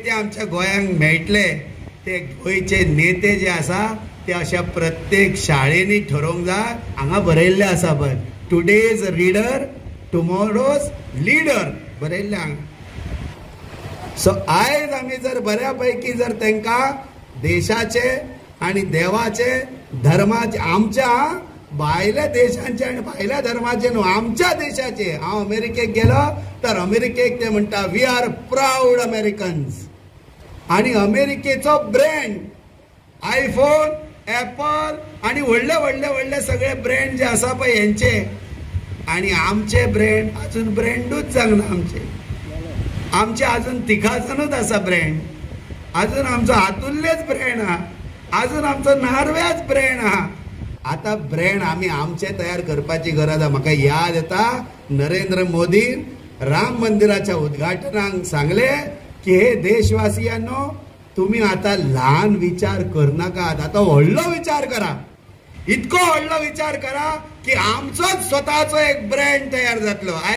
नेते आमच्या गोंयांक मेळटले ते गोंयचे नेते जे आसा ते अशा प्रत्येक शाळेंनी ठरोवंक जाय. हांगा बरयल्लें आसा पळय, टुडेज रिडर टुमोरोज लिडर बरयल्लें हांगा. सो आयज आमी जर बऱ्या पैकी जर तांकां देशाचे आनी देवाचे धर्माचे, आमच्या भायल्या देशांचे आनी भायल्या धर्माचे न्हू, आमच्या देशाचे. हांव अमेरिकेक गेलो तर अमेरिकेक ते म्हणटा we are proud Americans. आनी अमेरिकेचो ब्रँड आयफोन, एपल आनी व्हडले व्हडले व्हडले सगळे ब्रँड जे आसा पळय हेंचे, आनी आमचे ब्रँड अजून ब्रँडूच जावंक ना. आमचे आमचे अजून तिखासनूच आसा ब्रँड, अजून आमचो हातुल्लेच ब्रँड आहा, अजून आमचो नार्व्याच ब्रँड आहा. आतां ब्रँड आमी आमचे तयार करपाची गरज आहा. म्हाका याद येता नरेंद्र मोदीन राम मंदिराच्या उद्घाटनाक सांगले की हे देशवासियांनो, तुम्ही आता ल्हान विचार करनाकात, आता व्हडलो विचार करा. इतको व्हडलो विचार करा की आमचोच स्वताचो एक ब्रँड तयार जातलो.